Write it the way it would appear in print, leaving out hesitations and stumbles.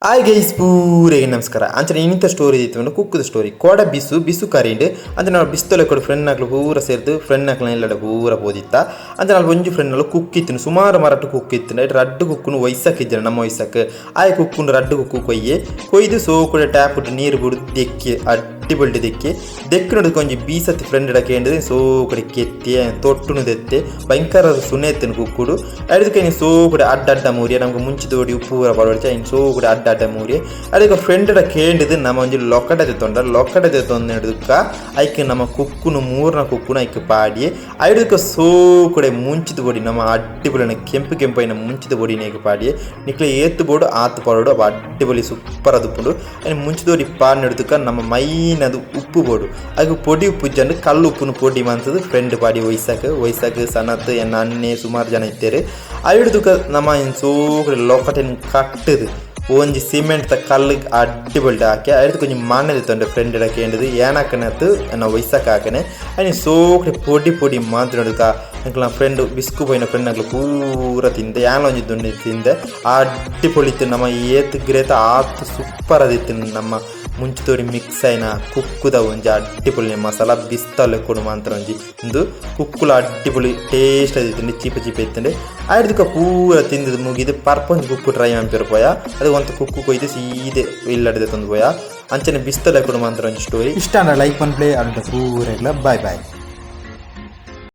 Hi guys, ಪೂರೆಗೆ ನಮಸ್ಕಾರ. ಅಂಚನೆ ಇನ್ನಿತ story ಇತ್ತು, ಕುಕ್ಕುದ ಸ್ಟೋರಿ. ಕೋಡ ಬಿಸು ಬಿಸು ಕರಿಂಡ್. ಅಂಚನೆ ನಾವು ಬಿಸ್ತೊಲೆ ಕೊಡು ಫ್ರೆಂಡ್ ನಕ್ಲು ಪೂರ ಸೇರ್ದು ಫ್ರೆಂಡ್ ನಕ್ಲ ಇಲ್ಲಡ ಪೂರ ಪೋದಿತ್ತ. ಅಂಚನೆ ಅಲ್ಪ ಒಂಜಿ ಫ್ರೆಂಡ್ ನಲ್ಲ ಕುಕ್ಕಿತ್ತು, ಸುಮಾರು ಮರಟ್ಟು ಕುಕ್ಕಿತ್ತು. ಐಟ್ ರಡ್ಡು ಕುಕ್ಕುನು ವಯಸ್ಸಕ್ಕಿಜ್ಜನ ನಮ್ಮ ವಯಸ್ಸಕ್ಕೆ. ಆಯ್ ಕುಕ್ಕುನು ರಡ್ಡು ಕುಕ್ಕು ಕೊಯ್ಯೆ ಕೊಯ್ದು ಸೋಕುಡೆ ಟ್ಯಾಪ್ ನೀರು ಬಿಡು ದೆಕ್ಕಿ ಅಡ್ಡಿ ಬಲ್ಡಿ ದೆಕ್ಕಿ ದೆಕ್ಕಿನಡು ಒಂಜಿ ಬೀಸತ್ತಿ ಫ್ರೆಂಡ್ ಕೇಂದ್ರ ಸೋಕಡೆ ಕೆತ್ತಿ ತೊಟ್ಟುನು ದೆತ್ತೆ. ಭಯಂಕರ ಸುನೇತನು ಕುಕ್ಕುಡು. ಅದಕ್ಕೆ ಸೋಕುಡೆ ಅಡ್ಡ ಅಡ್ಡ ಮೂರಿಯ ನಮ್ಗೆ ಮುಂಚಿದೋಡಿ ಉಪ್ಪು ಪೂರ ಪಾಡೊಡ್ಚಿ ಐನ್ ಸೋಕುಡೆ ಅಡ್ಡ ಅಡ್ಡ ಮೂರಿಯ. ಅದಕ್ಕೆ ಫ್ರೆಂಡ್ ಕೇಂಡಿದ್ ನಮ್ಮ ಒಂಜಿ ಲೊಕಡೆ ದೆತ್ತೊಂಡ. ಲೊಕಡೆ ದೆತ್ತೊಂದು ಐಕ್ ನಮ್ಮ ಕುಕ್ಕುನು ಮೂರ್ನ ಕುಕ್ಕುನು ಐಕ್ ಪಾಡಿ ಐಡುಕ ಸೋಕುಡೆ ಮುಂಚಿದ ಬೊಡಿ ನಮ್ಮ ಅಡ್ಡಿಪೊಲಿನ ಕೆಂಪು ಕೆಂಪೈನ ಮುಂಚಿದ ಬೊಡಿನ ಐಕ್ ಪಾಡಿ. ನಿಕ್ಲೆ ಏತ್ ಬೋಡು ಆತ್ ಪಾಡೋಡು. ಅವು ಅಡ್ಡಿಪೊಲಿ ಸೂಪರ್ ಅದುಪ್ಪುಂಡು. ಐನ್ ಮುಂಚಿದೋಡಿ ಪಾಡ್ನೆಡ್ದುಕ ನಮ್ಮ ಮೈನ್ ಅದು ಉಪ್ಪು ಬೋಡು. ಐಕ್ ಪೊಡಿ ಉಪ್ಪು ಇಜ್ಜಂಡು ಕಲ್ಲು ಉಪ್ಪುನು ಪೊಡಿ ಮಂತದು ಫ್ರೆಂಡ್ ಪಾಡಿ. ವೈಸಕ್ ವೈಸಕ್ ಸನತ್ ಎನ್ನ ಅಣ್ಣೆ ಸುಮಾರು ಜನ ಇತ್ತೇರು. ಐಡ್ದುಕ ನಮ್ಮ ಸೋಕುಡೆ ಲೊಕಟೆನ್ ಕಟ್ಟುದು ಒಂಜಿ ಸಿಮೆಂಟ್ ದ ಕಲ್ಲು ಅಡ್ಡಿ ಬಲ್ಟ್ ಹಾಕಿ ಐಡ್ದು ಒಂಜಿ ಮಣ್ಣು ದೆತ್ತೊಂಡೆ. ಫ್ರೆಂಡ್ ಕೇಂಡದು ಏನಾಕನತ್ತು ಎನ್ನ ವೈಸಕ್ ಹಾಕನೆ. ಐನ್ ಸೋಕುಡೆ ಪೊಡಿ ಪೊಡಿ ಮಾತ್ರ ಎಂಕ್ಲ ಫ್ರೆಂಡ್ ಬಿಸ್ಕು ಪೋಯಿನ ಫ್ರೆಂಡ್ ಅಕ್ಲು ಪೂರ ತಿಂದೆ. ಯಾನ್ಲ ಒಂಜಿ ತುಂಡು ತಿಂದೆ. ಅಡ್ಡಿ ಪೊಳಿತ್ತು. ನಮ್ಮ ಏತ್ ಗ್ರೇತ ಆತ್ ಸೂಪರ್ ಅದಿತ್ತು. ನಮ್ಮ ಮುಂಚಿತೋಡಿ ಮಿಕ್ಸ್ ಆಯಿನ ಕುಕ್ಕುದ ಒಂಜಿ ಅಡ್ಡಿಪೊಲಿ ಮಸಾಲ ಬಿಸ್ತಲೆ ಕೊಡು ಮಾತ್ರ ಒಂಜಿ ಉಂದು ಕುಕ್ಕುಲ ಅಡ್ಡಿಪೊಲಿ ಟೇಸ್ಟ್ ಅದಿತ್ತುಂಡು. ಚೀಪ ಚೀಪ ಇತ್ತುಂಡು. ಐಡ್ದುಕ ಪೂರ ತಿಂದದು ಮುಗಿದು ಪರ್ಪೊಂಜಿ ಕುಕ್ಕು ಟ್ರೈ ಮನ್ಪೆರ್ ಪೋಯ. ಅದು ಒಂತ ಕುಕ್ಕು ಕೊಯ್ದು ಸೀದೆ ಇಲ್ಲಡೆ ತಂದು ಪೋಯ. ಅಂಚನೆ ಬಿಸ್ತಲೆ ಕೊಡು ಮಾತ್ರ ಒಂಜಿ ಸ್ಟೋರಿ. ಇಷ್ಟ ಲೈಕ್ ಪನ್ಪ್ಲೆ. ಅಲ್ಟ ಪೂರೆಗ್ಲ ಬಾಯ್ ಬಾಯ್.